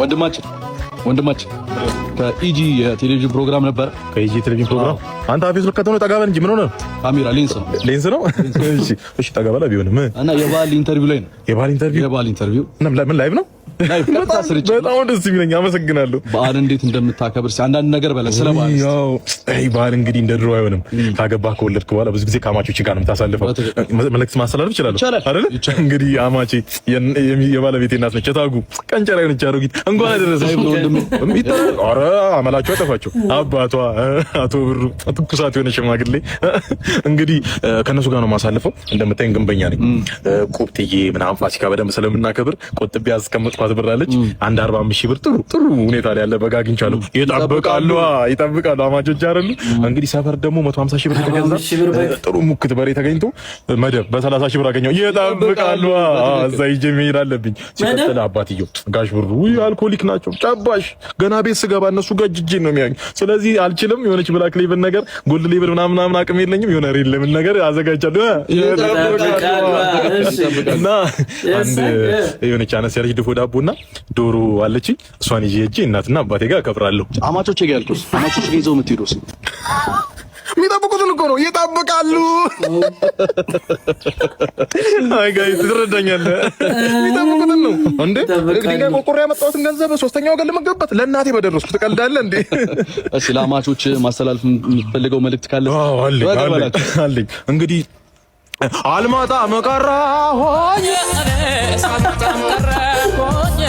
ወንድማችን፣ ወንድማችን ከኢጂ የቴሌቪዥን ፕሮግራም ነበር። ከኢጂ ቴሌቪዥን ፕሮግራም። አንተ አፌዝ ልከተው ነው። ጠጋ በል እንጂ፣ ምን ሆነ? ካሜራ ሌንስ ነው። ሌንስ ነው። እሺ፣ ጠጋ በላ ቢሆንም። እና የበዓል interview ላይ ነው። የበዓል interview? የበዓል interview። እና ምን live ነው? Live፣ ቀጥታ ስርጭት። በጣም ደስ የሚለኝ፣ አመሰግናለሁ። በዓል እንዴት እንደምታከብር እስኪ አንዳንድ ነገር በለን ስለ በዓል። ያው አይ በዓል እንግዲህ እንደ ድሮ አይሆንም። ካገባህ ከወለድክ በኋላ ብዙ ጊዜ ከአማቾች ጋር ነው የምታሳልፈው። መልዕክት ማስተላለፍ እችላለሁ አይደል? እንግዲህ አማቼ የባለቤቴ እናት ነች። የታጉ ቀንጨራ የሆነች አሮጊት እንኳን አደረሰሽ። ኧረ አመላቸው አጠፋቸው። አባቷ አቶ ብሩ ትኩሳት የሆነ ሽማግሌ፣ እንግዲህ ከነሱ ጋር ነው የማሳልፈው። እንደምታይን ግንበኛ ነኝ። ቁብጥዬ ምናምን ፋሲካ በደንብ ስለምናከብር ቆጥቤ ያስቀመጥኳት ብር አለች። አንድ 45,000 ብር ጥሩ ጥሩ ሁኔታ ላይ ያለ በግ አግኝቻለሁ። ይጠብቃሉ ይጠብቃሉ አማቾች አይደሉ። እንግዲህ ሰፈር ደግሞ 150 ሺህ ብር የተገዛ ጥሩ ሙክት በሬ ተገኝቶ መደብ በ30 ሺህ ብር አገኘው። ይጠብቃሉ፣ እዛ ይዤ መሄድ አለብኝ። ሲቀጥል አባትየው ጋሽ ብሩ alcoholic ናቸው። ጨባሽ ገና ቤት ስገባ እነሱ ጋር እጄን ነው የሚያዩኝ። ስለዚህ አልችልም። የሆነች Black Label ነገር፣ Gold Label ምናምን ምናምን አቅም የለኝም። የሆነ Red Label ነገር አዘጋጅቻለሁ። እና አንድ የሆነች አነስ ያለች ድፎ ዳቦና ዶሮ አለችኝ። እሷን ይዤ ሄጄ እናትና አባቴ ጋር አከብራለሁ። አማቾቼ ጋር ያልኩት፣ አማቾቼ ጋር ይዘው የምትሄዱስ? የሚጠብቁትን እኮ ነው፣ ይጠብቃሉ። አይ guys፣ ትረዳኛለህ። የሚጠብቁትን ነው እንዴ? ድንጋይ ቆርቆሮ ያመጣሁትን ገንዘብ ሶስተኛ ወገን ለመገባት ለእናቴ በደረስኩ። ትቀልዳለህ እንዴ? እሺ፣ ለአማቾች ማስተላለፍ የምትፈልገው መልእክት ካለ? አዎ፣ አለኝ አለኝ። እንግዲህ አልመጣም ቀረሁኝ። አልመጣም ቀረሁኝ።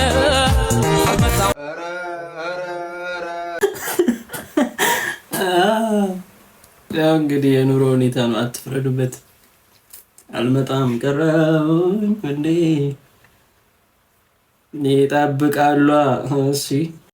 ያው እንግዲህ የኑሮ ሁኔታ ነው፣ አትፍረዱበት። አልመጣም ቀረሁኝ እንዴ፣ ይጠብቃሉ። እሺ።